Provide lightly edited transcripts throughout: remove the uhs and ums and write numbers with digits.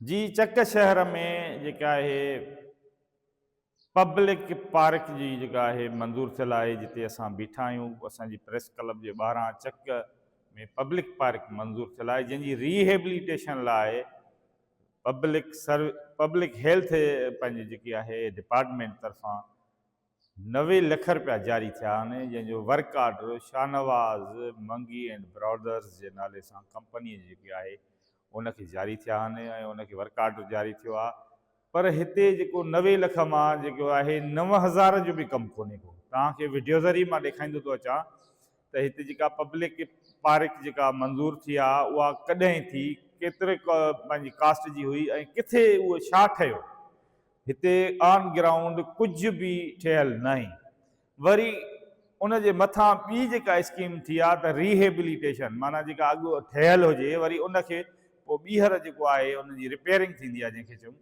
جي چڪ شهر ۾ جيڪا آهي پبلڪ پارڪ جي جيڪا آهي منظور ٿيل آهي جتي اسان بيٺا آهيون اسان جي پريس ڪلب جي ٻاهران چڪ ۾ پبلڪ پارڪ منظور ٿيل آهي جنهن جي ريهيبليٽيشن لاء پبلڪ سرو پبلڪ هيلٿ پنهنجي جيڪي آهي ڊپارٽمينٽ طرفان 90 لک رپيا جاري ٿيا آهن جنهن جو work order Shahnawaz Mangi and brothers جي نالي سان ڪمپني جيڪي آهي ان کي جاري ٿيا آهن ۽ ان کي ورڪ آرڊر جاري ٿيو آهي پر هتي جيڪو 90 لک مان جيڪو آهي 9000 جو به ڪم ڪونهي ڪو توهان کي وڊيو ذريعي مان ڏيکاريندو ٿو اچان ته هتي جيڪا پبلڪ پارڪ جيڪا منظور ٿي آهي اها ڪڏهن ٿي ڪيتري پنهنجي ڪاسٽ جي هئي ۽ ڪٿي اهو ڇا ٺهيو هتي آن گرائونڊ ڪجهه به ٺهيل ناهي. وري ان جي مٿان ٻي جيڪا اسڪيم ٿي آ ته ريهيبليٽيشن معنيٰ جيڪا اڳ ٺهيل هجي وري ان کي پوء ٻيهر جيڪو آهي ان جي رپيئرنگ ٿيندي آ جنهن کي چئون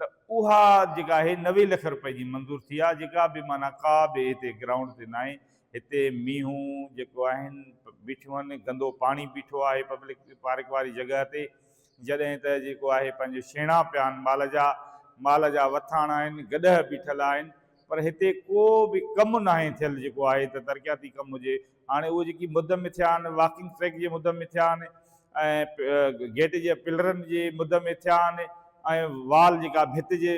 ته اها جيڪا آهي 90 لک رپئي جي منظور ٿي آ جيڪا به معنيٰ ڪا به هتي گرائونڊ تي ناهي. هتي مينهون جيڪو آهن بيٺيون آهن گندو پاڻي بيٺو آهي پبلڪ پارڪ واري جڳهه تي. جڏهن ته جيڪو آهي پنهنجو شيڻا پيا آهن مال جا، مال جا وٿاڻ آهن، گڏهه بيٺل آهن پر هتي ڪو به ڪم ناهي ٿيل جيڪو آهي ته ترقياتي ڪم هجي هاڻي اهي جيڪي مد ۾ ٿيا آهن واڪنگ ٽريڪ جي مد ۾ ٿيا آهن ۽ گيٽ جي پلرن جي مد ۾ ٿيا آهن ۽ وال جيڪا ڀت جي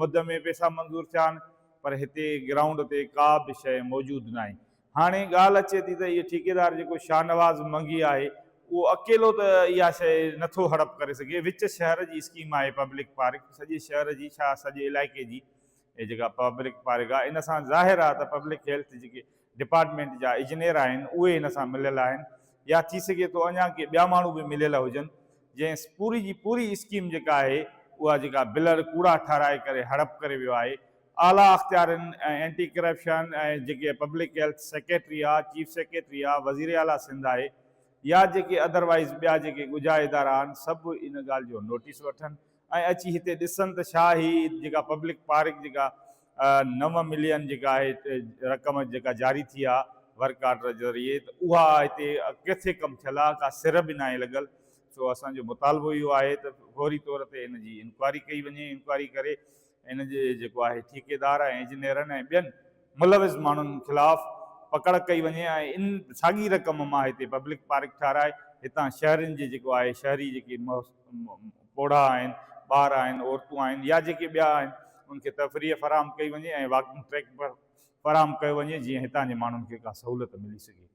مد ۾ پئسا منظور ٿيا آهن پر هتي گرائونڊ تي ڪا به شيء موجود ناهي. هاڻي ڳالهه اچي ٿي ته اهو ٺيڪيدار جيڪو شاهنواز منگي آهي اهو اڪيلو ته اها شيء نٿو هڙپ ڪري سگهي، وچ شهر جي اسڪيم آهي پبلڪ پارڪ سڄي شهر جي ڇا سڄي علائقي جي جيڪا پبلڪ پارڪ آهي ان سان ظاهر آهي ته پبلڪ هيلٿ جيڪي ڊپارٽمينٽ جا اجنير آهن اهي هن سان مليل آهن يا ٿي سگهي ٿو اڃا ڪي ٻيا ماڻهو به مليل هجن جنهن پوري جي پوري اسڪيم جيڪا آهي اها جيڪا بلر ڪوڙا ٺهرائي ڪري هڙپ ڪري ويو آهي اعليٰ اختيارين ۽ اينٽي ڪرپشن ۽ جيڪي پبلڪ هيلٿ سيڪريٽري آ، چيف سيڪريٽري آ، وزير اعليٰ سنڌ آهي يا جيڪي ادر وائيز ٻيا جيڪي ڳجها ادارا آهن سڀ ان ڳالهه جو نوٽيس وٺن ۽ اچي هتي ڏسن ته ڇا هي جيڪا پبلڪ پارڪ جيڪا نو ملين جيڪا آهي رقم جيڪا جاري ٿي آ ورڪ آرڊر ذريعي ته اها هتي ڪٿي ڪم ٿيل آ ڪا سر به ناهي لڳل سو اسان جو مطالبو اهو آهي ته فوري طور تي ان جي انڪوائري ڪئي وڃي انڪوائري ڪري ان جي جيڪو آهي ٺيڪيدار ۽ انجنيئرن ۽ ٻين ملوث ماڻهن خلاف پڪڙ ڪئي وڃي ۽ ان ساڳي رقم مان هتي پبلڪ پارڪ ٺهرائي هتان شهرين جي جيڪو آهي شهري جيڪي پوڙها آهن ٻار آهن عورتون آهن يا جيڪي ٻيا آهن ان کي تفريح فراهم ڪئي وڃي ۽ واڪنگ ٽريڪ فراهم ڪيو وڃي جيئن هتان جي ماڻهن کي ڪا سهولت ملي سگهي.